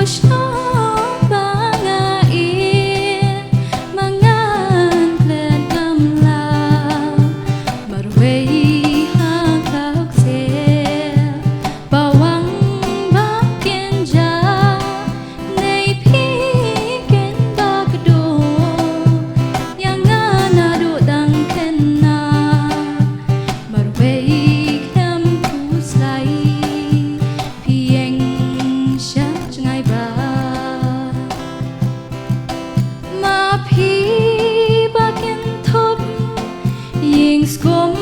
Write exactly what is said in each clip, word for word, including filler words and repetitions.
Shnong ba nga ïeit, ma ngan klet lamlam, marwei ha ka kseh, bawang ba kin jah, nei phi kin ba kdew, ïa nga naduh dang khynnah, marwei khlem khuslai, phi ïeng sha jngai ba. Ma phi ba kynthup ïing skum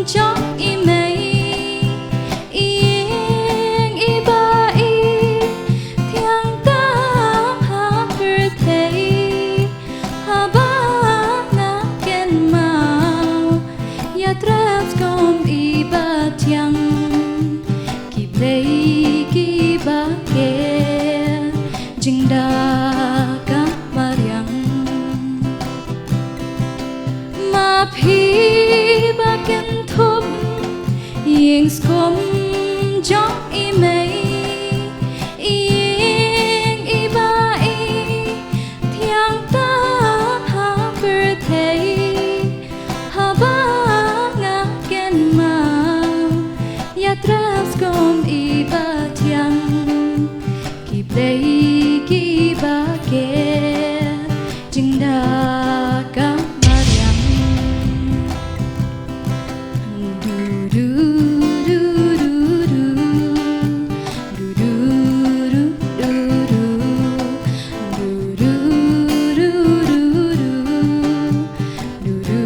jong i mei, ïing i ba i thiang tam ha pyrthei, haba nga kynmaw ïatrep skum i ba thiang, ki blei ki ba ker, jingda ka mariang. Ma phi ba kynthup ïing skum jong i mei, ïing i ba i thiang tam ha pyrthei, haba nga kynmaw ïatrep skum i ba thiang, ki blei ki ba ker, jingda ka mariang. Du du du du du. Du du du du du. Du du du du du. Du du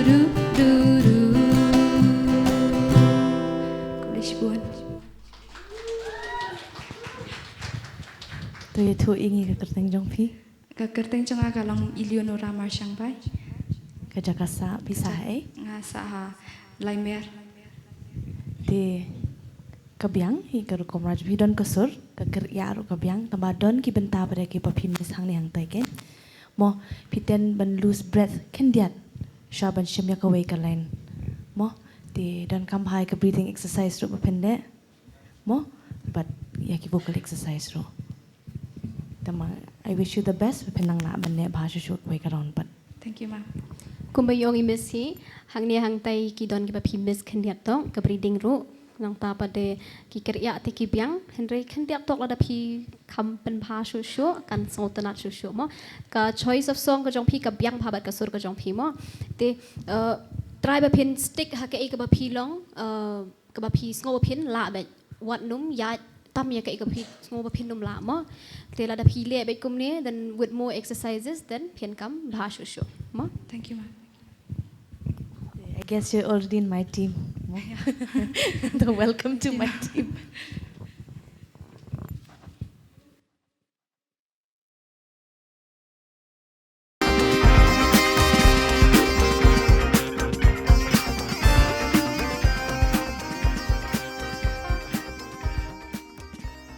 du du du. Khublei shibun. To ïathuh ïa ngi ka kyrteng jong phi. Ka kyrteng jong nga ka long Eleonora Marshangbai. Ka jaka sah phi sah ha ei? Nga sah ha Laimer. Te ka biang hi ka rukom raj phi don ka sur, ka kyrïa ruh ka biang, tangba don ki bynta pat ki ba phi miss hangne hangtai ke. Mo, phi tend ban lose breath khyndiat shuwa ban shim ïa kawei ka line. Mo, te donkam bha ïa ka breathing exercise ruh ba phin leh. Mo, bad ïa ki vocal exercise ruh. Te ma, I wish you the best, ba phin nang lah ban leh bha shuh shuh kawei ka round pat. Thank you, ma'am. Kumba ïong i miss hi, hangne hangtai ki don ki ba phi miss khyndiat tok, ka breathing ruh, nangta pat de ki kyrïa te ki biang, hynrei khyndiat tok lada phi kham pynbha shuh shuh, kan sngewtynnat shuh shuh mo. Ka choice of song ka jong phi ka biang bha bad ka sur ka jong phi mo. Te, uh, try ba phin stick ha kaei kaba phi long, uh, kaba phi sngew ba phin lah bad wat nym ïaid tam ïa kaei kaba phi sngew ba phin nym lah mo. Te lada phi leh bad kumne, then with more exercises, then phin kham bha shuh shuh mo. Thank you, ma'am. I guess you're already in my team. Mo. So welcome to my team.